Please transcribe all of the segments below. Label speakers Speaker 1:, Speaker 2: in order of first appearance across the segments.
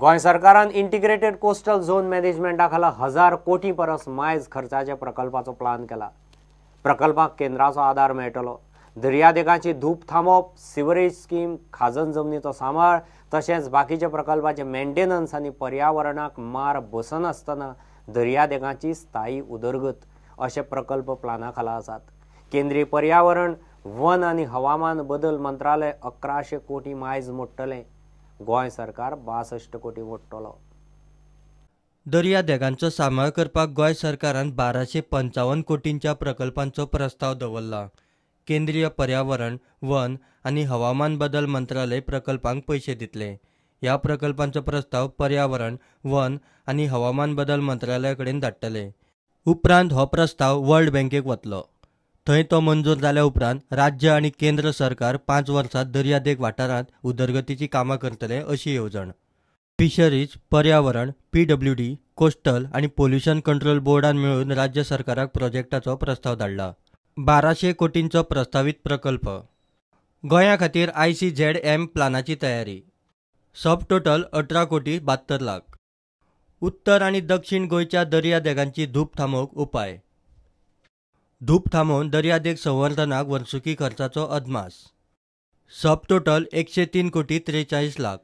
Speaker 1: गोंय सरकारान integrated coastal zone मॅनेजमेंटा खाला 1000 कोटी परस मायज खर्चाच्या प्रकल्पाचो प्लान केला. प्रकल्पाक केंद्राचो आदार मेळटलो. दर्यादेगांची धूप थांबोवप, सिवरेज स्कीम, खाजन जमनीचो सांबाळ तशेंच बाकीच्या प्रकल्पाचे मेंटेनन्स आनी पर्यावरणाक मार बसनासतना दर्यादेगांची स्थायी उदरगत अशे प्रकल्प प्लाना खाला आसात. केंद्रीय पर्यावरण, वन आनी हवामान बदल मंत्रालय 1100 कोटी मायज मोडटलें. गोंय सरकार 62 कोटी मोडटलो.
Speaker 2: दर्यादेगांचो सांबाळ करपाक गोंय सरकारान 1255 कोटींच्या प्रकल्पांचो प्रस्ताव दवरला. केंद्रीय पर्यावरण, वन आनी हवामान बदल मंत्रालय प्रकल्पांक पयशे दितले. ह्या प्रकल्पांचो प्रस्ताव पर्यावरण, वन आनी हवामान बदल मंत्रालया कडेन धाडटले. उपरांत हो प्रस्ताव वर्ल्ड बँकेक वतलो. थंय तो मंजूर जाल्या उपरांत राज्य आनी केंद्र सरकार 5 वर्सां दर्यादेग वाठारांत उदरगतीची कामां करतले अशी येवजण. फिशरीज, पर्यावरण, PWD, coastal आनी पोल्युशन कंट्रोल बोर्डान मेळून राज्य सरकाराक प्रोजेक्टाचो प्रस्ताव धाडला. 1200 कोटींचो प्रस्तावीत प्रकल्प. गोंया खातीर ICZM प्लानाची तयारी. सब टोटल 18 कोटी 72 लाख. उत्तर आनी दक्षिण गोंयच्या दर्यादेगांची धूप थांबोवंक उपाय. धूप थांबोवन दर्यादेग संवर्धनाक वर्सुकी खर्चाचो अदमास. सब टोटल 103 कोटी 43 लाख.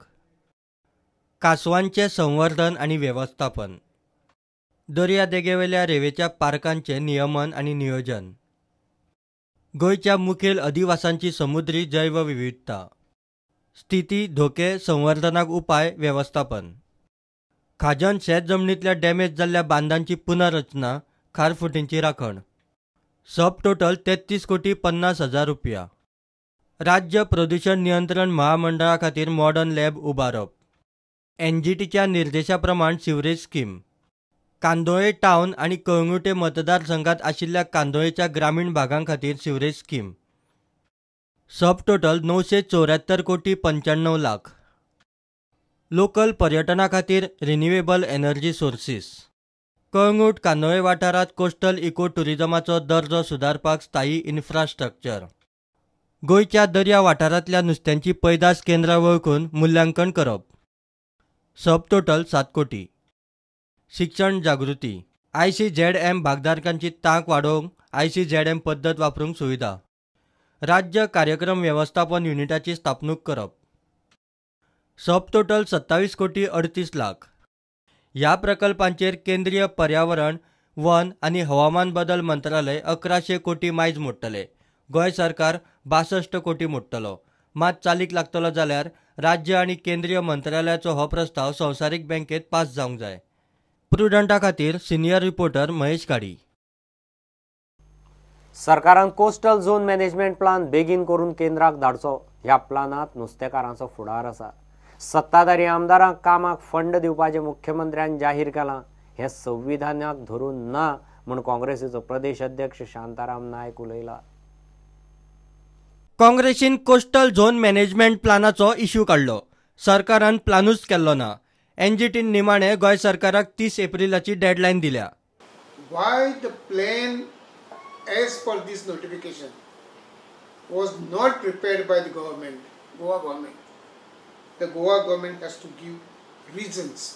Speaker 2: कांसवांचें संवर्धन आनी वेवस्थापन. दर्यादेगेवेल्या रेंवेच्या पार्कांचें नियमन आनी नियोजन. गोंयच्या मुखेल अधिवासांची समुद्री जैवविविधता. स्थिती, धोके, संवर्धनाक उपाय, वेवस्थापन. खाजन शेत जमनींतल्या डॅमेज जाल्ल्या बांदांची पुनर्रचना, खारफुटींची राखण. सब टोटल 33 कोटी 50 हजार रुपया. राज्य प्रदूषण नियंत्रण महामंडळा खातीर मॉडर्न लॅब उबारप. NGTच्या निर्देशा प्रमाण सिवरेज स्कीम. कांदोळे टावन आनी कळंगुटे मतदारसंघात आशिल्ल्या कांदोळेच्या ग्रामीण भागां खातीर सिवरेज स्कीम. सब टोटल 974 कोटी 95 लाख. लोकल पर्यटना खातीर renewable energy sources. Calangute Candolim वाठारांत कोस्टल इको टुरिजमाचो दर्जो सुदारपाक स्थायी इन्फ्रास्ट्रक्चर. गोंयच्या दर्या वाठारांतल्या नुस्त्यांची पैदास केंद्रां वळखून मुल्यांकन करप. सब टोटल 7 कोटी. शिक्षण जागृती. ICZM भागधारकांची तांक वाडोवंक ICZM पद्दत वापरूंक सुविधा. राज्य कार्यक्रम वेवस्थापन युनिटाची स्थापणूक करप. सब टोटल 27 कोटी 38 लाख. ह्या प्रकल्पांचेर केंद्रीय पर्यावरण, वन आनी हवामान बदल मंत्रालय 1100 कोटी मायज मोडटले. गोंय सरकार 62 कोटी मोडटलो. मात चालीक लागतलो जाल्यार राज्य आनी केंद्रीय मंत्रालयाचो हो प्रस्ताव संवसारीक बँकेत पास जावंक जाय. प्रुडंटा खातीर सिनियर रिपोर्टर महेश काडी.
Speaker 1: सरकारान कोस्टल झोन मॅनेजमेंट प्लान बेगीन करून केंद्राक धाडचो. ह्या प्लानांत नुस्तेकारांचो फुडार आसा. सत्ताधारी आमदारांक कामाक फंड दिवपाचें मुख्यमंत्र्यान जाहीर केलां. हें संविधानाक धरून ना म्हूण काँग्रेसीचो प्रदेश अध्यक्ष शांताराम नायक उलयला.
Speaker 2: काँग्रेसीन कोस्टल झोन मॅनेजमेंट प्लानाचो इश्यू काडलो. सरकारान प्लानूच केल्लो ना. NGTन निमाणे गोंय सरकाराक 30 एप्रिलाची डेडलायन दिल्या.
Speaker 3: Why the plan as per this notification was not prepared by the government, Goa government? The Goa government has to give reasons.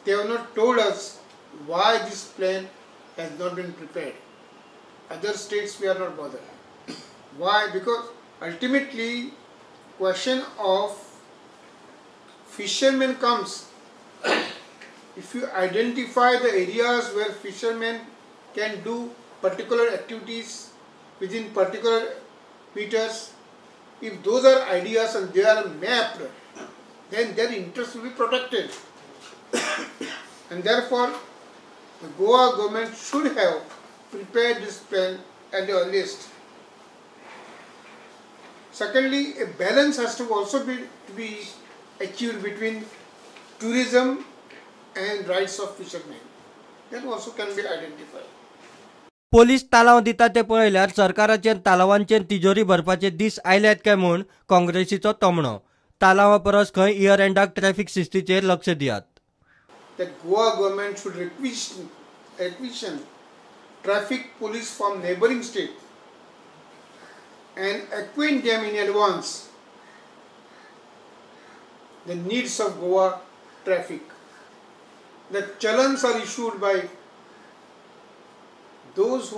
Speaker 3: They have not told us why this plan has not been prepared. Other states we are not bothered. Why? Because ultimately question of fishermen comes. If you identify the areas where fishermen can do particular activities within particular meters, if those are ideas and they are mapped, then their interests will be protected. And therefore, the Goa government should have prepared this plan at the earliest. Secondly, a balance has to also be to be achieved between tourism and rights of fishermen. That also can be identified.
Speaker 2: Police तालांव दिता ते पळयल्यार सरकाराचेर तालावांचेर तिजोरी भरपाचे दीस आयल्यात काय म्हूण काँग्रेसीचो तोमणो. तालांवा परस खंय इयर एंडाक ट्रॅफिक शिस्तीचेर लक्ष दियात.
Speaker 3: That Goa government should requisition traffic police from neighboring state and acquaint them in advance the needs of Goa traffic. The challans are issued by those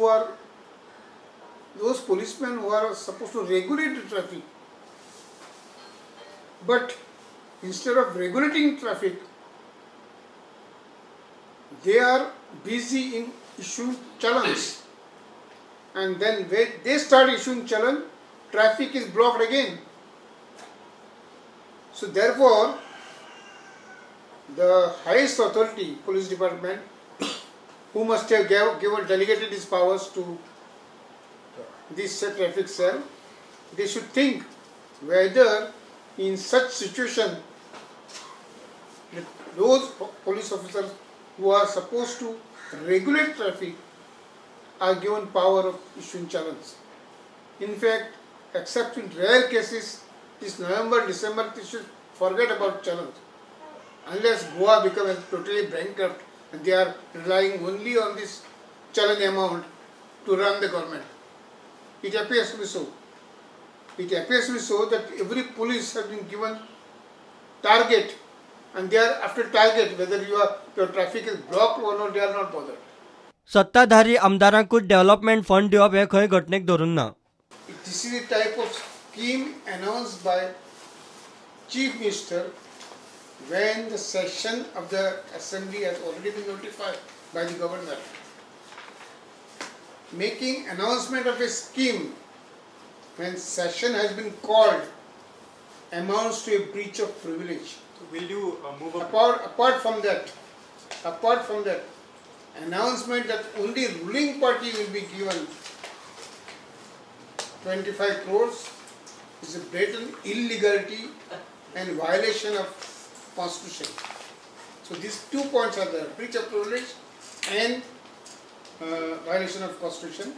Speaker 3: policemen who are supposed to regulate the traffic. But instead of regulating traffic, they are busy in issuing challans. And then when they start issuing challan, traffic is blocked again. So therefore, the highest authority, police department, who must have given delegated his powers to this traffic cell, they should think whether in such situation those police officers who are supposed to regulate traffic are given power of issuing challans. In fact, except in rare cases, this November, December, they should forget about challans. Unless Goa becomes totally bankrupt and they are relying only on this challan amount to run the government. It appears to be so. It appears to be so that every police has been given target, and they are after target, whether your traffic is blocked or not, they are not bothered.
Speaker 2: सत्ताधारी आमदारांकूच development fund दिवप हे खंय घटनेक धरून ना.
Speaker 3: This is a type of scheme announced by Chief Minister when the session of the assembly has already been notified by the governor. Making announcement of a scheme when session has been called amounts to a breach of privilege.
Speaker 4: So will you move up?
Speaker 3: Apart from that, announcement that only ruling party will be given 25 crores is a blatant illegality and violation of constitution. So these 2 points are there: breach of privilege and violation of constitution,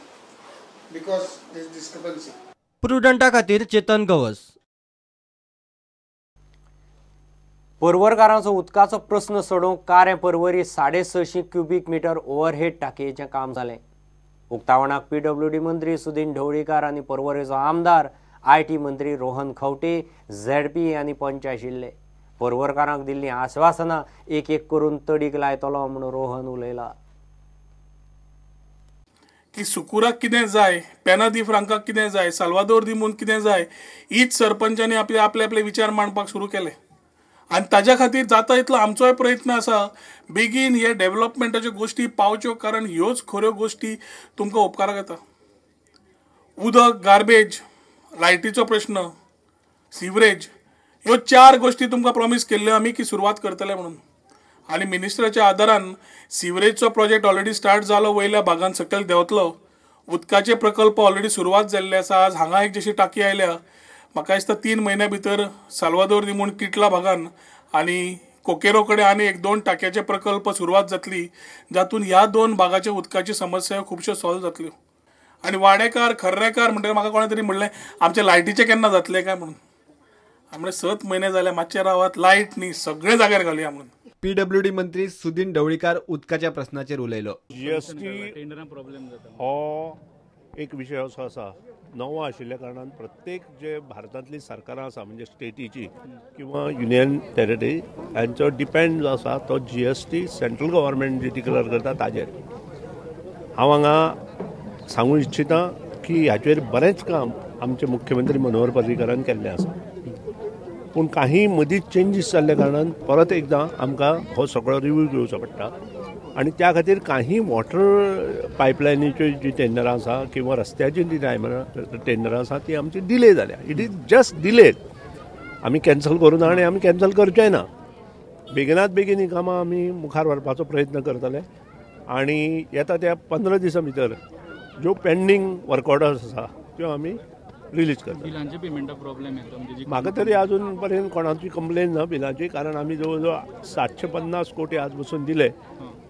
Speaker 3: because there is discrepancy.
Speaker 2: प्रुडंटा खातीर चेतन गवस.
Speaker 1: पर्वरकारांचो उदकाचो प्रस्न सोडोवंक कारें Porvorim 650 cubic metre overhead टाकयेचें काम जालें. उक्तावणाक PWD मंत्री सुदीन ढवळीकार आनी पर्वरेचो आमदार IT मंत्री रोहन खंवटे, झेडपी आनी पंच आशिल्ले. पर्वरकारांक दिल्लीं आश्वासनां एक एक करून तडीक लायतलो म्हूण रोहन उलयला.
Speaker 5: की सुकुराक कितें जाय, पेना दी फ्रांकाक कितें जाय, साल्वादोर दी म्हूण कितें जाय, हीच सरपंचांनी आपले आपले आपले विचार मांडपाक सुरू केले. आनी ताज्या खातीर जाता इतलो आमचोय प्रयत्न आसा बेगीन हे डेव्हलपमेंटाच्यो गोश्टी पावच्यो, कारण ह्योच खऱ्यो गोश्टी तुमकां उपकाराक येता. उदक, गार्बेज, लायटीचो प्रश्न, सिवरेज, ह्यो 4 गोश्टी तुमकां प्रॉमीस केल्ल्यो आमी की सुरवात करतले म्हणून. आनी मिनिस्टराच्या आदारान सिवरेजचो प्रोजेक्ट ऑलरेडी स्टार्ट जालो, वयल्या भागान सकयल देंवतलो. उदकाचे प्रकल्प ऑलरेडी सुरवात जाल्ले आसा. आज हांगा एक जशी टाकी आयल्या, म्हाका दिसता 3 म्हयन्या भितर साल्वादोर दी म्हूण किटला भागान आनी कोकेरो कडेन आनी 1-2 टाक्याचे प्रकल्प सुरवात जातली, जातून ह्या 2 भागाच्या उदकाची समस्या खुबश्यो सॉल्व जातल्यो. आनी वाडेकार, खर्रेकार म्हणटकीर म्हाका कोणें तरी म्हणलें आमचे लायटीचे केन्ना जातले काय म्हणून. आमणे 7 म्हयने जाले, मातशें रावात, लायट न्ही सगळे जाग्यार घालया म्हणून.
Speaker 6: पीडब्ल्यूडी मंत्री सुदीन ढवळीकार उदकाच्या प्रश्नाचेर उलयलो.
Speaker 7: जीएसटी हो एक विशय असो आसा, नवो आशिल्ल्या कारणान प्रत्येक जे भारतांतली सरकारां आसा, म्हणजे स्टेटीची किंवा युनियन टेरिटरी, हांचो डिपेंड जो आसा तो जीएसटी सेंट्रल गव्हर्मेंट जी डिक्लेअर करता ताजेर. हांव हांगा सांगू इच्छिता की हाचेर बरेंच काम आमचे मुख्यमंत्री मनोहर पर्रीकरान केल्लें आसा, पूण काही मदींच चेंजीस जाल्ल्या कारणान परत एकदां आमकां हो सगळो रिव्यू घेवचो पडटा. आनी त्या खातीर काही वॉटर पायपलायनीच्यो जी टेंडरां आसा किंवा रस्त्याची जी टेंडरां आसा ती आमची डिले जाल्या. It is just delayed. आमी कॅन्सल करूं ना आनी आमी कॅन्सल करचें ना. बेगिनात बेगीन ही कामां आमी मुखार व्हरपाचो प्रयत्न करतले आनी येता त्या 15 दिसां भितर ज्यो पेंडींग वर्क ऑर्डर्स आसा त्यो आमी रिलीज करता.
Speaker 4: बिलांचे पेमेंटा प्रॉब्लेम येता म्हणजे
Speaker 7: म्हाका तरी अजून पर्यंत कोणाची कंप्लेन ना बिलाची, कारण आमी जवळ जवळ 750 कोटी आज बसून दिले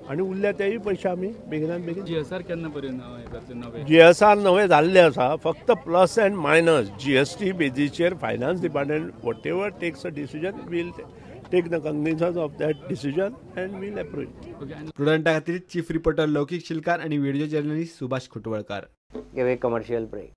Speaker 7: आनी उरल्या तेय पयशे आमी बेगिनात बेगीन.
Speaker 4: जीएसआर केन्ना पर्यंत?
Speaker 7: जीएसआर नवे जाल्ले आसा, फक्त plus and minus GST बेजीचेर finance department whatever takes a decision will take the cognizance of that decision and will approve.
Speaker 6: प्रुडंटा खातीर चीफ रिपोर्टर लौकीक शिलकार आनी video journalist Subhash Khutwalkar.
Speaker 1: Give a commercial break.